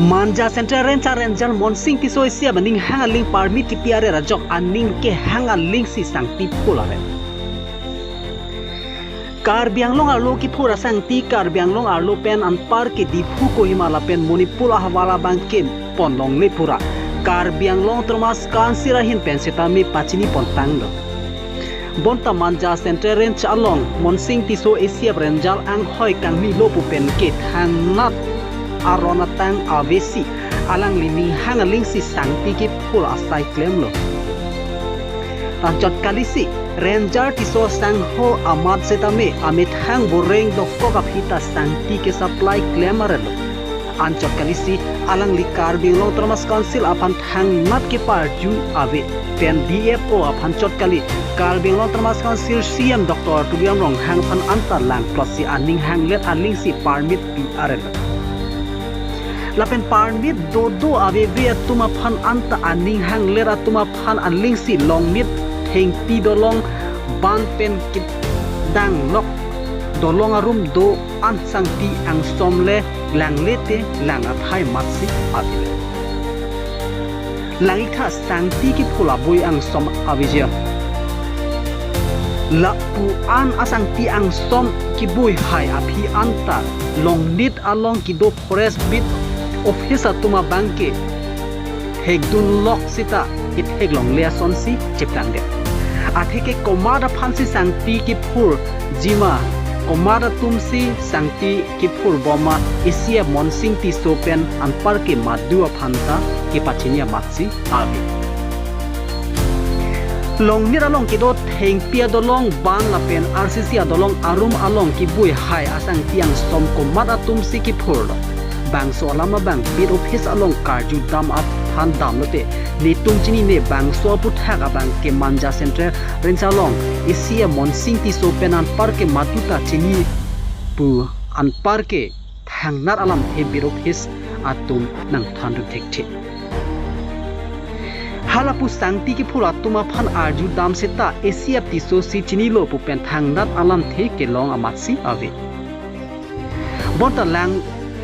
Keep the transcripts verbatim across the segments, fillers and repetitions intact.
Manja Central Range a Ranger Monsing Tisso A C F aning hang aling permit kipi aret ajok aning kehang alingsi sangti phul aret. Karbi Anglong arlo kiphur asangti Karbi Anglong arlo pen anparke Diphu, Kohima lapen Manipur ahavar abangke pon longle pura Karbi Anglong Autonomous Council ahin pen sitame pachini pon tanglo. Bonta Manja Central Range along Monsing Tisso A C F Ranger anghoi kangnilo pu pen ke thangnat aron atang avesi alangli ning hang alingsi sangti kiphur asai klemlo. Anchot kalisi Ranger Tisso sangho amat setame amethang boreng dokok aphi ta sangti ke-supply klem aretlo. Anchot kalisi alangli Karbi Anglong Autonomous Council aphan thangnat keparju ave pen D F O aphan chot kali, Karbi Anglong Autonomous Council C E M Doctor Tuliram Ronghang aphan anta langplotsi aning hanglet alingsi permit pi aretlo. Lapen permit dodo aveve atum aphan anta aning hanglet atum aphan alingsi Longnit, Thengpi dolong, ban pen kedang lok dolong arum do-an sangti angsom le langle te lang athai matsi avelo. Lang-iktha sangti kiphul abui angsom avejir. Lapu-an asangti angsom kebui hai aphi anta Longnit along kedo Forest Beat Office atum abangke thekdun lok sita kethek longle asonsi cheptangdet. Atheke komat aphansi sangti kephurji ma, komat atumsi sangti kephurbom ma, A C F Monsing Tisso pen anparke madu aphan ta kepachini amatsi ave. Longnit along kedo Thengpi adolong, ban lapen R C C adolong arum along kebui hai asangti angsom komat atumsi kephurlo? Bangso alam abang Beat Office along karjudam aphan damlote netum chinine, bangso aputhak abangke Manja Central Range along A C F Monsing Tisso pen anparke madu ta chini pu anparke thangnat alamthe Beat Office atum nangthandun thekthe. Halapu sangti kephur atum aphan arjudam seta A C F Tisso si chinilo pu pen thangnat alamthe kelong amatsi ave. Bonta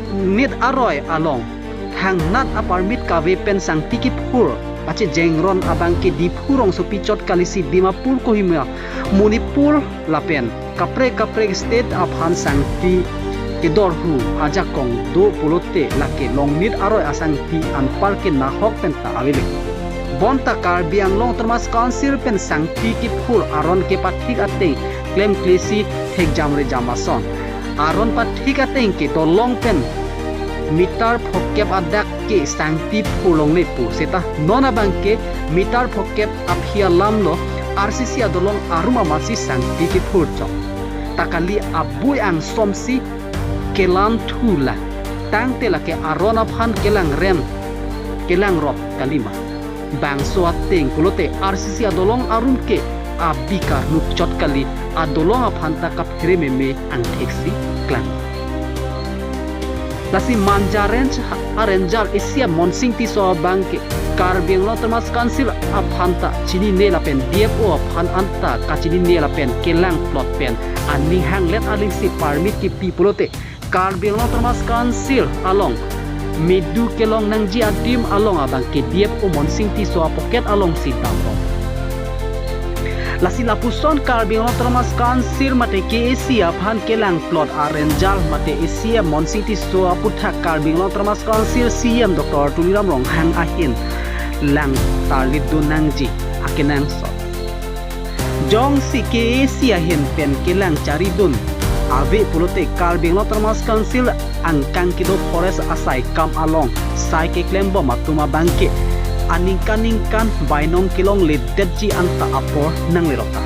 Longnit aroi along thangnat a-permit kave pen sangti kephur pachejengron abangke Diphu rongsopi chot kalisi Dimapur, Kohima, Manipur lapen kaprek kaprek state aphan sangti kedorhu ajakong do pulote lake Longnit aroi asangti anparke nahok penta avelo. Bonta Karbi Anglong Autonomous Council pen sangti kephur aron kepathik ateng klemklesi thekjamrejam ason. Aron pathik ateng ke dolong pen meter phokep adak ke sangti phur longle pu seta non abangke meter phokep aphi alamlo, R C C adolong arum amatsi sangti kephur chok. Ta kali abui angsomsi kelang thulang. Tangte lake aron aphan kelang rem, kelang rop kalima. Bangso ateng pulote R C C adolong arum ke abi karnuk chot kali, adolong aphan ta kaphere meme angtheksi klang. Lasi Manja Range a-ranger A C F Monsing Tisso abangke Karbi Anglong Autonomous Council aphan ta chinine lapen D F O aphan anta kachinine lapen kelang plot pen aning hanglet alingsi permit kipi pulote Karbi Anglong Autonomous Council along medu kelong nangji adim along abangke D F O Monsing Tisso a-pocket alongsi damlo. Lasi lapuson Karbi Anglong Autonomous Council mate K A C aphan kelang plot a-ranger mate A C F Monsing Tisso aputhak Karbi Anglong Autonomous Council C E M Doctor Tuliram Ronghang ahin lang tarlitdun nangji akenangsot. Jongsi K A C ahin pen kelang charidun ave pulote Karbi Anglong Autonomous Council angkang kedo forest asai kam along sai keklembom atum abangke aningkan ningkan bainom kelongledetji anta apor nanglelota.